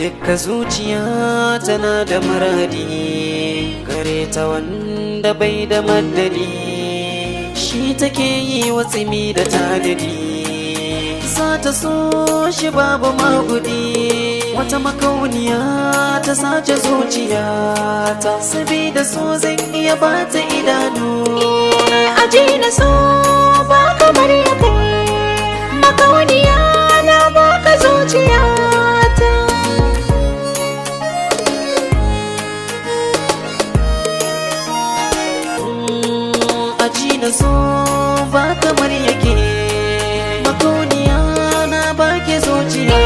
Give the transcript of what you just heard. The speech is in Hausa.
Dukka zuciya tana da muradi, gare ta wanda bai da madadi, shi take yi wa tsimi da tanadi. Za ta so shi babu magudi, wata makauniya ta sace zuciya ta, sabida so zan iya bata idanu. Aji na so ba kamar ya kai, makauniya na baka zuciya ta. Aji na so ba kamar yake, makauniya na baki zuciya.